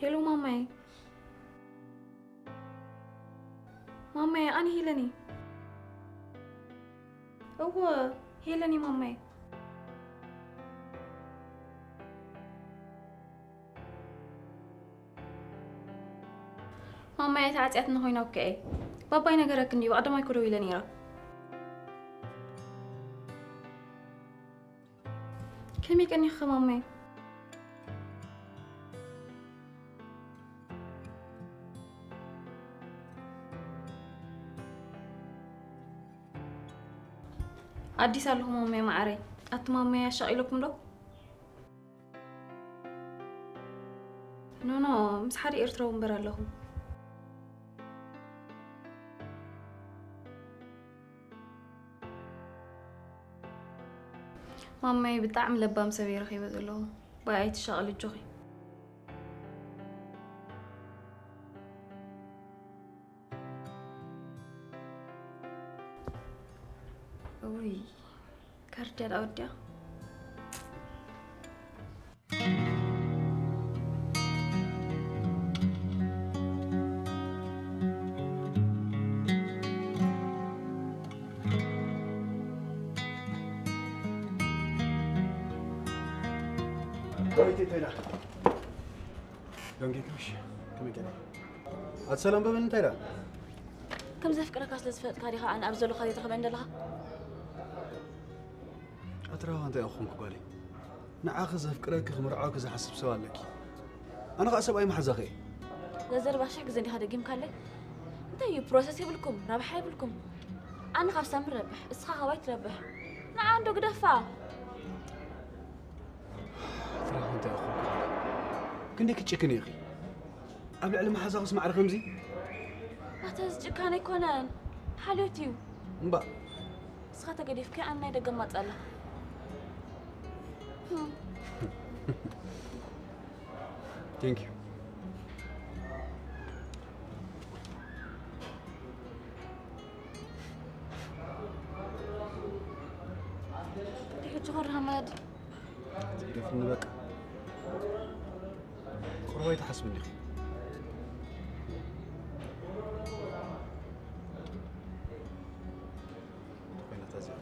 ሄሎ ማማይ። ማማይ፣ ኣነ ሄለኒ። እወ፣ ሄለኒ ማማይ። ማማይ፣ ተዓጽያትኒ ኮይና እኮ እየ። ባባይ ነገረክኒ ድዩ? ብቐደማይ እኮ ደው ኢለ ነይረ። ከመይ ቀኒኺ ማማይ? ኣዲስ ኣለኹ ማማይ መዓረይ። ኣቲ ማማይ ኣሻቒለኩም ዶ? ኖ ኖ፣ ምስ ሓደ ኤርትራዊ እምበር ኣለኹ። ማማይ ብጣዕሚ ለባም ሰብ እየ ረኺበ ዘለኹ። ባይ ኣይትሻቐል ኣጆኺ። እውይ፣ ካርድ ያዳ ወዲያ። ዳዊት እንታይ ኢላ? ደንጌ ክምሽ ከመይ ገለ? ኣቲ ሰላም በበን እንታይ ኢላ? ከም ዘፍቅረካ ስለ ዝፈለጥካ ዲኻ ኣነ ኣብ ዘለኻ ዘይትረኽበኒ ዘለኻ? ኣቲ ራህዋ እንታይ ኢኻ ኮንኩ ጓለይ? ንዓኺ ዘፍቅረኪ ክምርዓወኪ ዝሓስብ ሰብ ኣለኪ። ኣነ ኸኣ ሰብኣይ መሓዛኺ እየ። ዘዘርባ ሽሕ ግዜ እንዲኻ ደጊምካለይ። እንታይ እዩ ፕሮሰስ የብልኩም፣ ረብሓ የብልኩም። ኣነ ካብ ሳምሪ ረብሕ፣ እስኻ ካባይ ትረብሕ። ንዓ እንዶ ግደፋ። ኣቲ ራህዋ እንታይ ኢኻ ኮንኩ ጓለይ? ክንደይ ክትጭክን ኢኺ? ኣብ ልዕሊ መሓዛኽስ ማዕረ ከምዚ? ኣታ እዚ ጭካነ ኣይኮነን፣ ሓልዮት እዩ። እምባእ። ንስኻ ተገዲፍካዮ ኣነ ናይ ደገ ማጻ ኣላ። Thank you። ሕጂ ኸርሃ ማዲ። ትግደፍኒ በቃ። ቁሩብ ኣይትሓስብን ኢኺ። እንተ ኮይና እታ እዚኣ።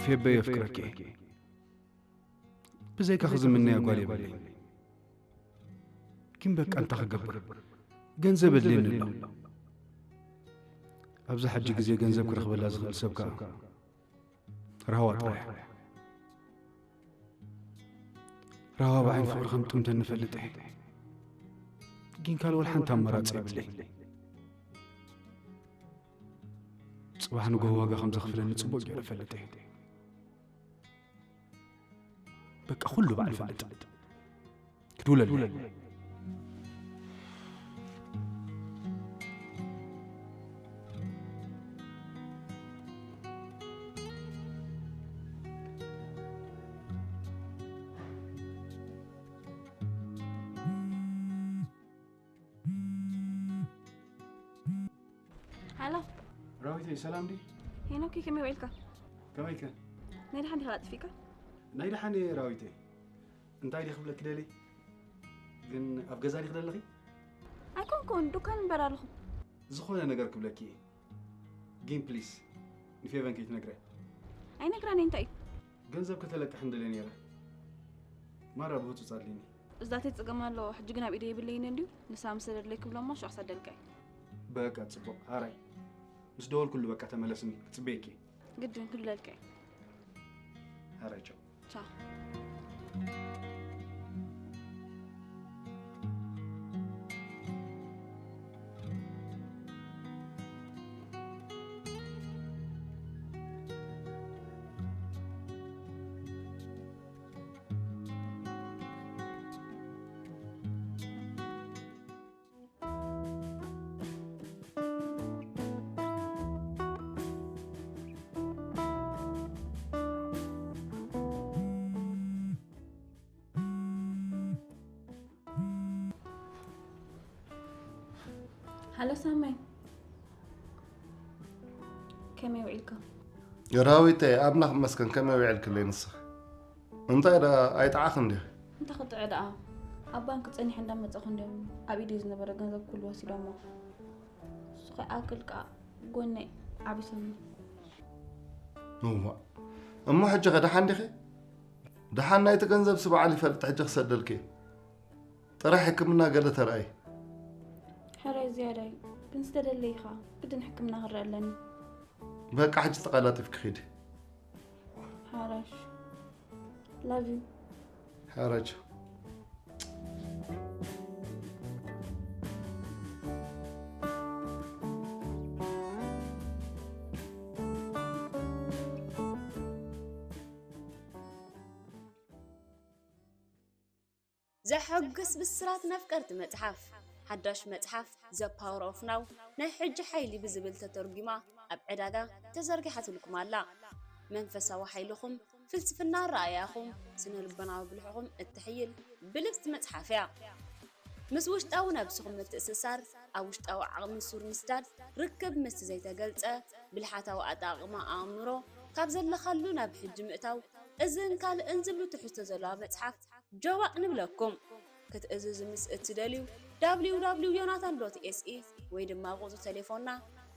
ፌበይ የፍቅረኪ። ብዘይካኺ ዝምነያ ጓል የብለይን። ግን በቃ እንታይ ክገብር? ገንዘብ የድልየኒ ኣሎ። ኣብዚ ሕጂ ግዜ ገንዘብ ክረኽበላ ዝኽእል ሰብ ከኣ ራህዋ ጥራይ እያ። ራህዋ ብዓይኒ ፍቕሪ ከም ትጥምተኒ እፈልጥ እየ። ግን ካልእ ወላ ሓንቲ ኣማራጺ የብለይን። ጽባሕ ንግሆ ዋጋ ከም ዘኽፍለኒ ጽቡቕ ገይረ እፈልጥ እየ። በቃ ኩሉ ባዕሉ ይፈልጥ። ክትውለድ ሃሎ ራዊተይ፣ ሰላም ዲ? ሄኖክ፣ ከመይ ውዒልካ? ከመይከ? ናይ ደሓን ዲኻ ኣጥፊእካ? ናይ ደሓን እየ ራዊተይ። እንታይ ዲ ክብለኪ ደሊ? ግን ኣብ ገዛ ዲ ክደለኺ? ኣይኮንኩን፣ ዱካን እምበር ኣለኹ። ዝኾነ ነገር ክብለኪ እየ። ግን ፕሊስ፣ ንፌቨን ከይትነግረ። ኣይነግራን እንታይ እዩ? ገንዘብ ከተለቅሕ እንደለ ነይረ። ማራ ብህፁፅ ኣድሊኒ። እዛተይ ፀገም ኣሎ፣ ሕጂ ግን ኣብ ኢደ የብለይን እንድዩ። ንሳ ምስ ደለይ ክብሎማ ሽዑ ክሰደልካ እዩ። በቃ ፅቡቕ፣ ሃራይ። ምስ ደወልኩሉ በቃ ተመለስኒ፣ ክፅበየኪ። ግድን ክብለልካ እዩ። ሃራይ ቻው። ቻው። ሃሎ ሳመይ፣ ከመይ ውዒልካ? ራዊተይ፣ ኣምላኽ ይመስገን፣ ከመይ ውዒልክለይ ንስኺ? እንታይ ደኣ ኣይጠዓኽን ዲኺ? እንታይ ክጥዑ ደኣ? ኣብ ባንክ ጸኒሐ እንዳመጸኹ እንድዮም ኣብ ኢደይ ዝነበረ ገንዘብ ኩሉ ወሲዶሞ። ንሱ ከይኣክል ከኣ ጎነይ ዓቢሶምኒ። እዋእ፣ እሞ ሕጂ ኸ ደሓን ዲኺ? ደሓን ናይቲ ገንዘብሲ በዓል ይፈልጥ፣ ሕጂ ክሰደልኪ እየ። ጥራይ ሕክምና ገለ ተርኣይ። ሕራይ ዝያዳይ፣ ግን ዝተደለይኻ ግድን ሕክምና ክረአ ኣለኒ። በቃ ሕጂ ተቐላጢፍኪ ኺዲ። ሓራሽ። Love you። ሓራጅ። ዘሐጉስ ብስራት ነፍቀርቲ መጽሓፍ። ሓዳሽ መጽሓፍ The Power of Now፣ ናይ ሕጂ ሓይሊ ብዝብል ተተርጒማ ኣብ ዕዳጋ ተዘርጊሓትልኩም ኣላ። መንፈሳዊ ሓይልኹም፣ ፍልስፍና ኣረኣእያኹም፣ ስነ ልቦናዊ ብልሕኹም እትሕይል ብልጽቲ መጽሓፍ እያ። ምስ ውሽጣዊ ነብስኹም ምትእስሳር፣ ኣብ ውሽጣዊ ዓቕሚ ሱር ምስዳድ፣ ርክብ ምስቲ ዘይተገልጸ፣ ብልሓታዊ ኣጠቓቕማ ኣእምሮ፣ ካብ ዘለኻሉ ናብ ሕጂ ምእታው፣ እዝን ካልእን ዝብሉ ትሕዝቶ ዘለዋ መጽሓፍ ጆባእ ንብለኩም። ክትእዝዙ ምስ እትደልዩ፣ www ዮናታን ዶት ኤስኢ ወይ ድማ ቁጽሪ ቴሌፎንና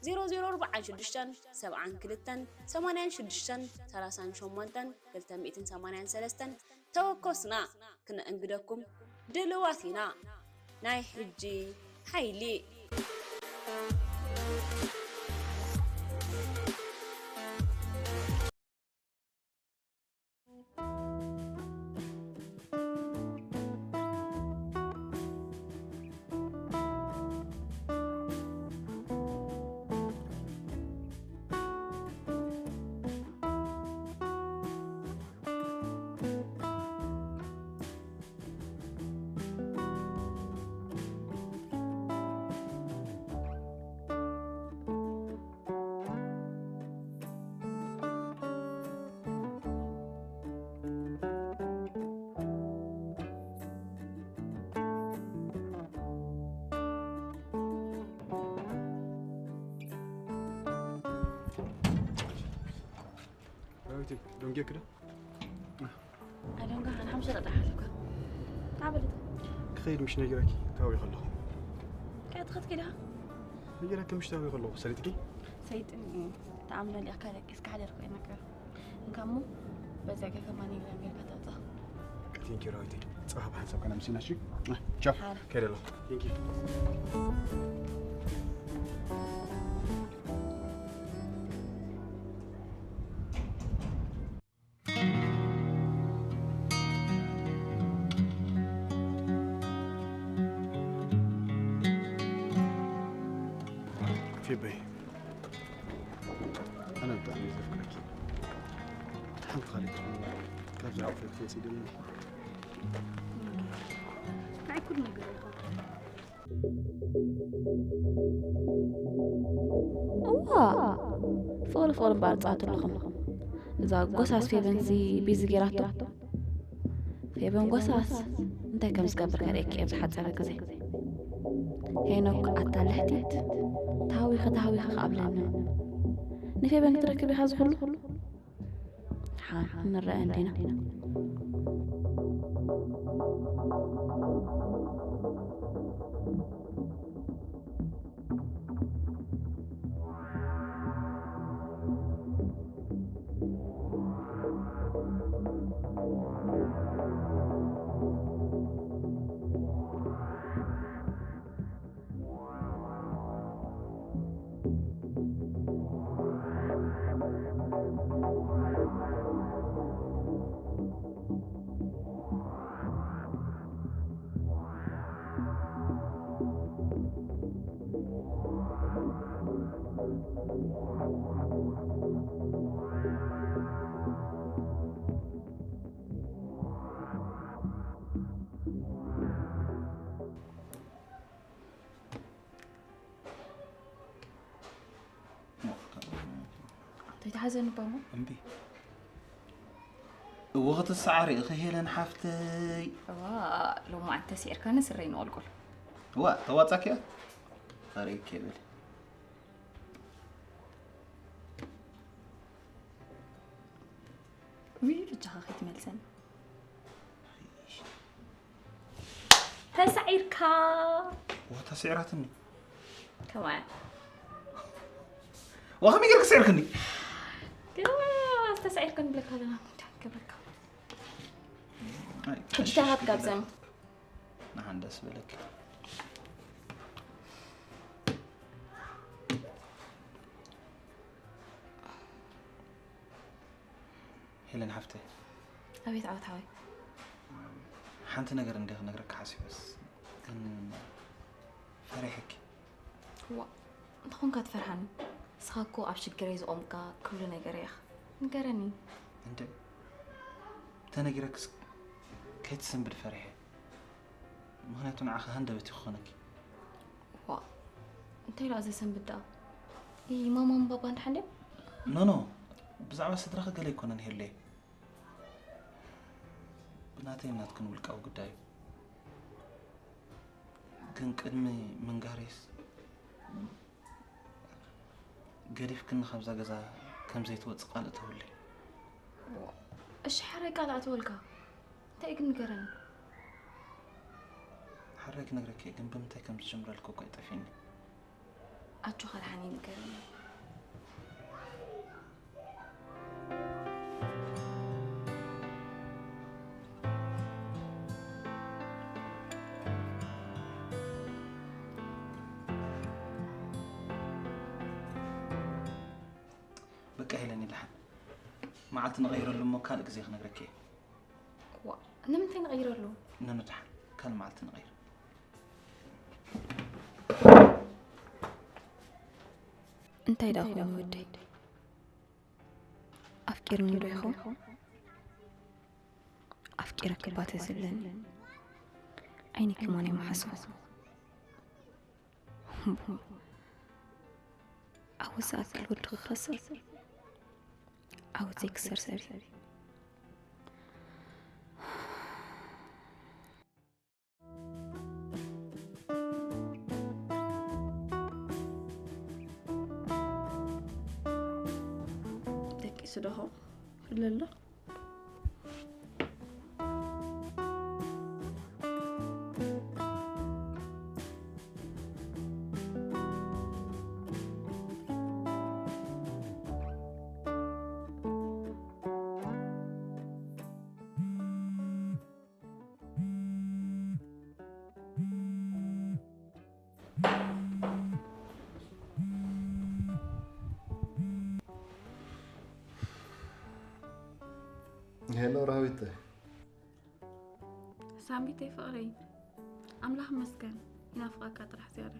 ዜሮ ዜሮ ኣርባዓን ሽዱሽተን ሰብዓን ክልተን ሰማንያን ሽዱሽተን ሰላሳን ሸሞንተን ክልተ ሚእትን ሰማንያን ሰለስተን ተወከሱና፣ ክነእንግደኩም ድልዋት ኢና። ናይ ሕጂ ሓይሊ። ዳዊት፣ ደንጊየክ ዶ? ኣደንጋ፣ ኣነ ሓሙሽተ ደቂቃ ሓሲብካ። እንታይ በለት? ክኸይድ ምሽ ነጊረኪ፣ ታዊ ከለኹ። ከኣ ትኸድ ኪዳ? ነጊረኪ ምሽ ታዊ ከለኹ፣ ሰሊጥኪ? ሰይጥን እዩ። ተኣምነ ሊኣካ ደቂስካ ሓደርኩ እየ ነገር። እንካሞ፣ በዚያ ገፈማ ነጊረን ጌርካ ተውፅኣ። ቴንኪ ራዊተይ። ፅባሕ ብሓንሳብ ከነ ምሲና፣ እሺ? ቻው። ሓረ። ከይደ ኣለኹ። ቴንኪ። ፊበይ፣ ኣነ ብጣዕሚ እየ ዘፍቅረኪ። ሓንቲ ካልእ ካብዛ ዓፈር ክትወስዲ ደለኒ። ናይ ኩሉ ነገር ኢኻ። እዋ፣ ፍቕሪ ፍቕሪ እምበኣር ጻወቱ ኣለኹም። እዛ ጎሳስ ፌቨንሲ ቢዚ ጌራቶ። ፌቨን ጎሳስ እንታይ ከም ዝገብር ከርእየኪ እየ ኣብ ዝሓጸረ ግዜ። ሄኖክ ኣታ ልሕቲት፣ ተሃዊኺ ተሃዊኺ ከኣ ኣብለኒ። ንፌቨን ክትረክብ ኢኻ እዚ ኩሉ? ደሓን ንረኣየን ዲና? ተይትሓዘኒ እባ እሞ። እምቢ። እወ ክትሰዓሪ ኢኺ ሄለን ሓፍተይ። እዋ፣ ሎማዓንቲ ተስዒርካኒ ስረይ ንቆልቁል። እዋ፣ ተዋጻኪ እያ። ፈሪክ ይብል። ውይ ብቻኻ ከይትመልሰኒ። ተሳዒርካ። ዋታ ስዕራትኒ። ከማያ። ዋኸሚ ገርክ ስዕርክኒ። ከማያ ተሳዒርካ ንብለካ ኣለና። እንታይ ክገብረካ? ሕጂ ተሃብ ካብዘም። ንሓን ደስ በለክ። ሄለን ሓፍተይ። ኣቤት ዓወት ሓወይ። ሓንቲ ነገር እንደ ክነግረካ ሓሲበስ ግን ፈሪሕኪ። ዋ እንተኾንካ ትፈርሃኒ። ንስኻ እኮ ኣብ ሽግረይ ዝቆምካ ክብሉ ነገር ኢኻ። ንገረኒ። እንደ ተነጊረክስ ከይትሰንብድ ፈሪሐ። ምክንያቱ ንዓኻ ሃንደበት ይኾነኪ። ዋ እንታይ ደኣ ዘሰንብድ ደኣ? ይ ማማን ባባን ደሓን ድዮም? ኖኖ ብዛዕባ ስድራኺ ገለ ኣይኮነን ሄለየ። ብናተይን ናትክን ውልቃዊ ጉዳይ እዩ። ግን ቅድሚ ምንጋሬስ ገዲፍክኒ ካብዛ ገዛ ከም ዘይትወፅእ ቃል እተውለይ። እሺ ሓራይ ቃል ኣተወልካ እንታይ ግን ንገረኒ። ሓራይ ክነግረኪ እየ፣ ግን ብምንታይ ከም ዝጀምረልኩ እኮ ይጠፊኒ። ኣጆኻ ደሓን እዩ ንገረኒ። በቃ ሄለን ይልሓን መዓልቲ ንቐይረሉ እሞ ካልእ ግዜ ክነግረኪ እየ። ዋ ንምንታይ ንቐይረሉ? ነኑ ደሓን ካልእ መዓልቲ ንቐይር። እንታይ ደኣ ኮይኑ ወደይ ኣፍቂርኒ ዶ ይኸውን? ኣፍቂረኪ ባተ ዝብለኒ ዓይኒ ከማን ይመሓስቦ። ዓወት ዝኣክል ወዲ ክኸስር ዓወት ዘይክሰር ሰብ እዩ። ደቂሱ ዶ ኸው ክልሎ ሄሎ ራዊተ። ሳምቢተይ ፍቕረይ ኣምላኽ መስገን ይናፍቐካ ጥራሕ ዝያዳ።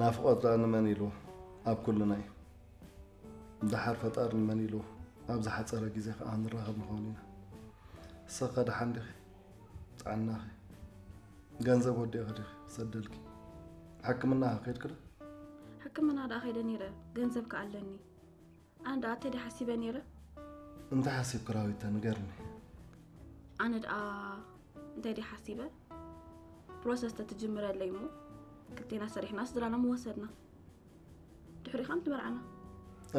ናፍቖት ደኣ ንመን ኢሉ ኣብ ኩልና እዩ። ደሓር ፈጣሪ ንመን ኢሉ ኣብ ዝሓጸረ ግዜ ከኣ ንራኸብ ንኸውን ኢና። ንስኺ ደሓን ዲኺ? ጥዕናኺ? ገንዘብ ወዲእኺ ዲኺ ክሰደልኪ? ሕክምና ከይድኪ ዶ? ሕክምና ደኣ ከይደ ነይረ፣ ገንዘብ ከኣ ኣለኒ። ኣነ ደኣ እንታይ ደኣ ሓሲበ ነይረ? እንታይ ሓሲብኪ ራዊተ ንገርኒ። ኣነ ደኣ እንታይ ደኣ ሓሲበ? ፕሮሰስ ተትጅምረለይ እሞ ክልቴና ሰሪሕና ስድራና ምወሰድና። ድሕሪኡ ከዓ ምትመርዓና።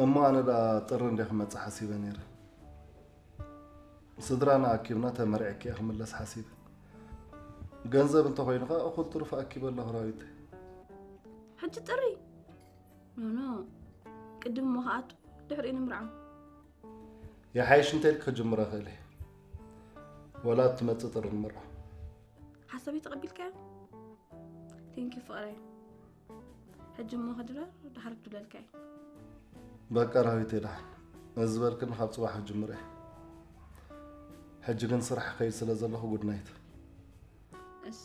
እሞ ኣነ ደኣ ጥሪ እንደ ክመጽእ ሓሲበ ነይረ። ስድራና ኣኪብና ተመርዒኪ እየ ክምለስ ሓሲበ። ገንዘብ እንተኾይኑ ከዓ እኹል ትሩፍ ኣኪበ ኣለኹ ራዊተ። ሕጂ ጥሪ? ኖኖ ቅድም እሞ ከኣቱ ድሕሪኡ ንምርዓው። ይሓይሽ እንተልኪ ክጅምሮ እኽእል እየ። ወላ እትመጽእ ጥሪ ንምርዖ። ሓሳበይ ተቐቢልካዮ? ቴንኪ ፍቕረይ። ሕጂ እሞ ክድረር ድሓር ክድብለልካ እየ። በቃ ራዊት ደሓን እዚ ዝበልክኒ ካብ ጽባሕ ክጅምር እየ። ሕጂ ግን ስራሕ ክኸይድ ስለ ዘለኹ ጉድ ናይት። እሺ።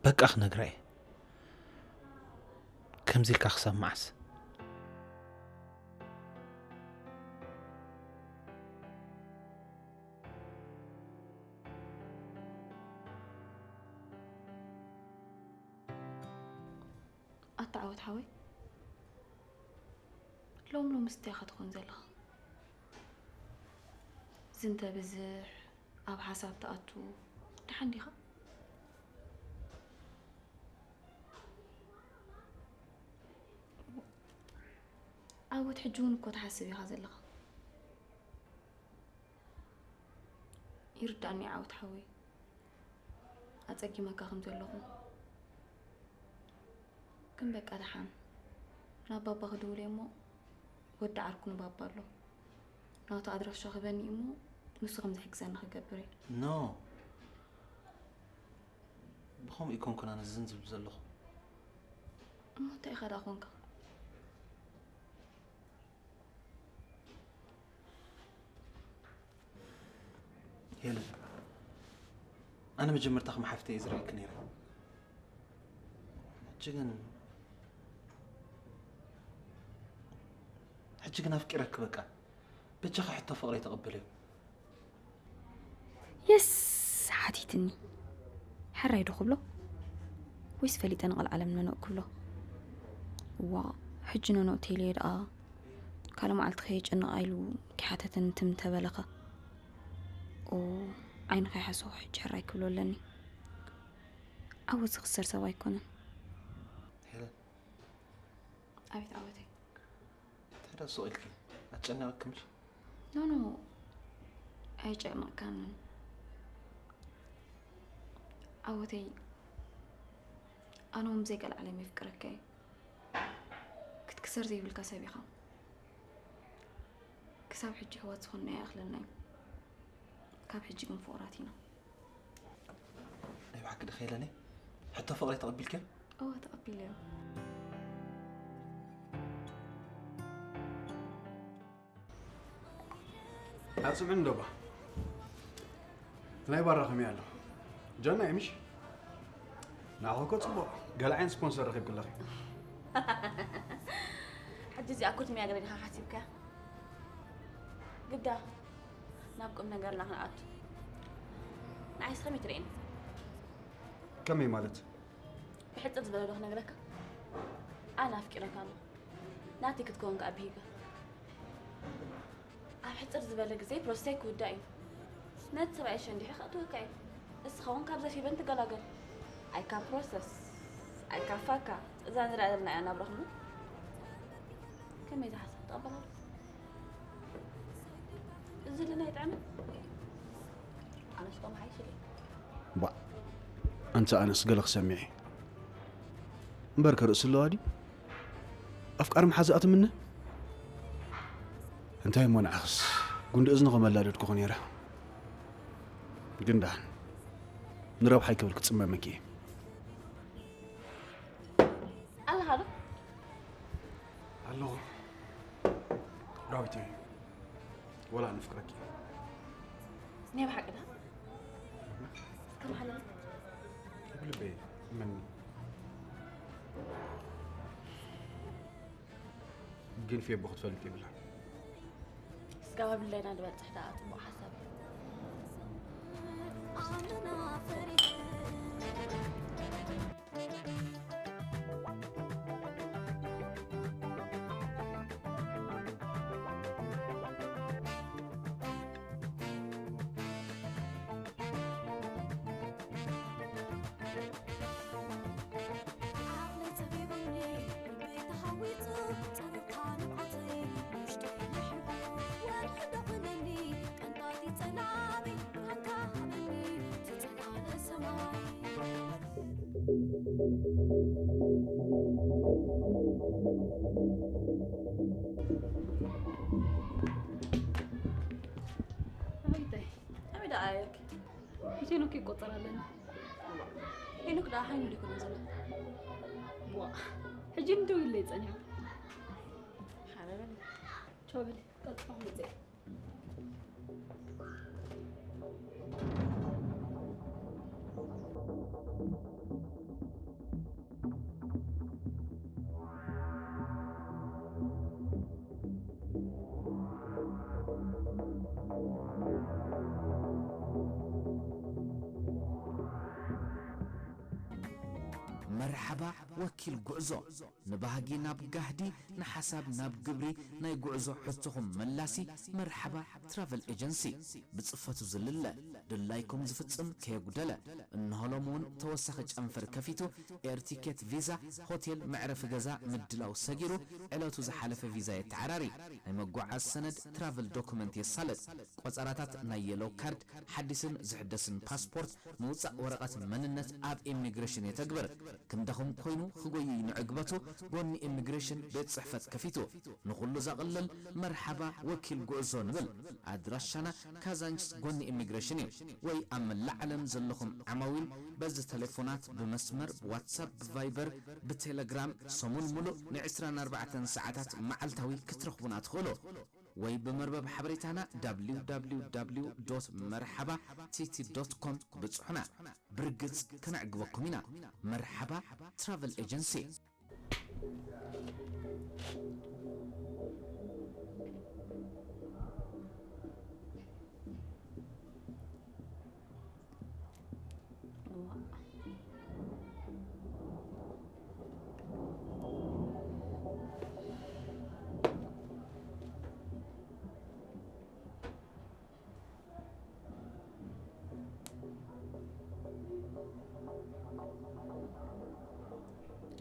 በቃ ክነግራ እየ። ከምዚ ኢልካ ክሳብ መዓስ? ኣታ ዓወት ሓወይ፣ ሎም ሎም ምስታይ ኢኻ ትኾን ዘለኻ። ዝንተ ብዝሕ ኣብ ሓሳብ ትኣቱ ደሓን ዲኻ? ዓወት ሕጂ እውን እኮ ትሓስብ ኢኻ ዘለኻ። ይርዳእኒ ዓወት ሓወይ፣ ኣጸጊመካ ከም ዘለኹ። ግን በቃ ደሓን ናብ ባባ ክድውል እየ እሞ፣ ወዲ ዓርኩ ንባባ ኣሎ፣ ናቱ ኣድራሻ ክበኒ እሞ፣ ንሱ ከም ዝሕግዘኒ ክገብር እየ። ኖ፣ ብኸምኡ ይኮንኩን ኣነ ዝን ዝብል ዘለኹ። እሞ እንታይ ኢኻ ደኣ ኮንካ? ሄለን፣ ኣነ መጀመርታ ከም ሓፍተይ እየ ዝርእየኪ ነይረ። ሕጂ ግን ሕጂ ግን ኣፍቂረኪ በቃ። በጃኺ ሕቶ ፍቕረይ ተቐበልዮ። የስ፣ ሓቲትኒ። ሕራይ ዶ ክብሎ? ወይስ ፈሊጠ ንቐልዓለም ነኖእ ክብሎ? ዋ፣ ሕጂ ነኖእ ተይለዮ ደኣ ካልእ መዓልቲ ከየጨንቓ ኢሉ ከይሓተተኒ ትም እንተበለኸ? ኦ፣ ዓይኑ ከይሓሰኹ ሕጂ ሕራይ ክብሎ ኣለኒ። ዓወት ዝኽሰር ሰብ ኣይኮነን። ሄለን። ኣቤት ዓወተይ። እንታይ ደኣ ስቕ ኢልኪ? ኣጨነቐኪ ምሽ? ኖ፣ ኖ፣ ኣየጨነቕካንን። ዓወተይ፣ ኣነ እውን ብዘይቀልዓለም የፍቅረካ እየ። ክትክሰር ዘይብልካ ሰብ ኢኻ። ክሳብ ሕጂ ኣሕዋት ዝኾንና ኣይኣኽለናን እዩ። ካብ ሕጂ ግን ፍቑራት ኢና። ናይ ብሓቂ ድኺ ሄለነይ? ሕቶ ፍቕረይ ተቐቢልክዮ? እወ፣ ተቐቢለዮ። ኣጽምዕኒ ዶባ። ናይ ባራ ከመይ ኣሎ? ጀና እዩ ምሽ? ንዓኹ እኮ ጽቡቕ። ገለ ዓይነት ስፖንሰር ረኺብኪ ኣለኺ። ሕጂ እዚኣ እኮ ትምያ ገለ ዲኻ ሓሲብካያ? ግዳ ናብ ቁም ነገርና ክንኣቱ። ንዓይስ ከመይ ትርእየኒ? ከመይ ማለት? ብሕጽር ዝበለ ዶ ክነግረካ? ኣነ ኣፍቂረካ ኣለኹ። ናተይ ክትከውን ከኣ ብሂገ። ኣብ ሕጽር ዝበለ ግዜ ፕሮሰሰይ ክውዳእ እዩ። ነቲ ሰብኣይ ሸንዲሐ ከእትወካ እየ። እስኻ እውን ካብዛ ፌቨን ትገላገል። ኣይካ ፕሮሰስ፣ ኣይካ ፋካ። እዛ ንሪኣ ዘለና እያ ናብራኹም። ከመይ ዝሓሳብ ትቐበላ? እዚ ልና ይጥዕምን? ኣነስ ከምኡ ሓይሽ ኢለ። ባእ፣ ኣንታ ኣነስ ገለ ክሰምዕ እየ። እምበር ከርእሲ ኣለዋ ድዩ? ኣፍቃሪ መሓዛኣ ትምነ? እንታይ እሞ ንዓኽስ ጉንዲ እዝኒ ከመላደድኩኺ ነይረ። ግን ደሓን ንረብሓይ ክብል ክጽመመኪ እየ። ኣለኻ ዶ? ኣለኹ ዳዊተይ፣ ወላ ነፍቅረኪ። ናይ ብሓቂ ዳ? እስከ መሓለል ብልበይ እመኒ። ግን ፌቦ ክትፈልጥ የብላን። ስጋብ ኣብ ልዕሌና ዝበጽሕ ደኣ ጽቡቕ ሓሳብ እዩ። ኣበይታይ? ኣበይ ደኣ ኣየኪ? ሄኖክ ይቆጸር ኣለኒ። ሄኖክ ደኣ ሓይኑ ዲኮነ ዘሎ? ዋ፣ ሕጂ እንደው ኢለይ ጸኒሑ። ሓረ በሊ። ቻው በሊ፣ ቀልጥፋ መጽእ። መርሓባ ወኪል ጉዕዞ። ንባህጊ ናብ ጋህዲ፣ ንሓሳብ ናብ ግብሪ፣ ናይ ጉዕዞ ሕቶኹም መላሲ። መርሓባ ትራቨል ኤጀንሲ። ብጽፈቱ ዝልለ፣ ድላይኩም ዝፍጽም ከየጉደለ። እንሆ ሎም እውን ተወሳኺ ጨንፈር ከፊቱ፣ ኤር ቲኬት፣ ቪዛ፣ ሆቴል፣ መዕረፊ ገዛ ምድላው ሰጊሩ፣ ዕለቱ ዝሓለፈ ቪዛ የተዓራሪ። ናይ መጓዓዝ ሰነድ፣ ትራቨል ዶኩመንት የሳልጥ። ቆጸራታት ናይ የሎ ካርድ፣ ሓዲስን ዝሕደስን ፓስፖርት፣ ምውጻእ ወረቐት መንነት ኣብ ኢሚግሬሽን የተግብር። ክንደኹም ኮይኑ ክጎዩ ንዕግበቱ፣ ጎኒ ኢሚግሬሽን ቤት ጽሕፈት ከፊቱ። ንኹሉ ዘቕልል መርሓባ ወኪል ጉዕዞ ንብል። ኣድራሻና ካዛንችስ ጎኒ ኢሚግሬሽን እዩ። ወይ ኣብ መላእ ዓለም ዘለኹም ዓማዊል በዚ ቴሌፎናት፣ ብመስመር፣ ብዋትሳፕ፣ ብቫይበር፣ ብቴሌግራም ሰሙን ሙሉእ ን ዕስራን ኣርባዕተን ሰዓታት መዓልታዊ ክትረኽቡና ትኽእሉ። ወይ ብመርበብ ሓበሬታና www መርሓባ ቲቲ ዶት ኮም ብጽሑና። ብርግጽ ከነዕግበኩም ኢና። መርሓባ ትራቨል ኤጀንሲ።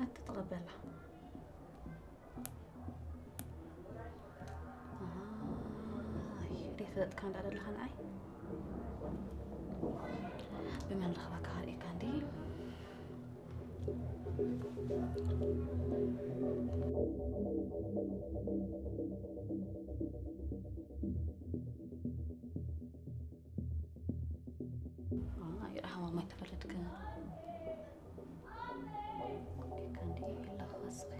ኣትተቐበላ። ኣይ፣ ሪፈጥካ እንዳ ደለኻ ንዓይ ብመን ረኽባካ ሃሪእካ እንዲ። ኣይ፣ ረሃማ ማይ ተፈለጥክ። ዲካ እንዲ ኢላ ኸስኺ።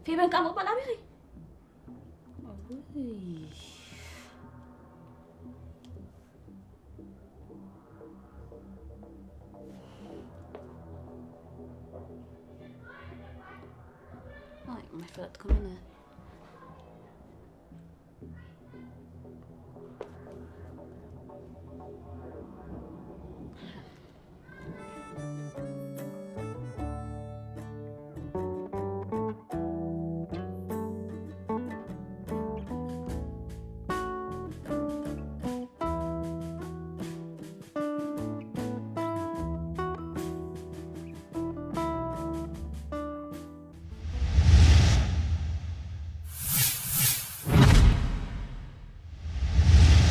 ፌበን ካብ ምቕባል ኣቢኺ። ኣይ፣ መፍለጥኩምን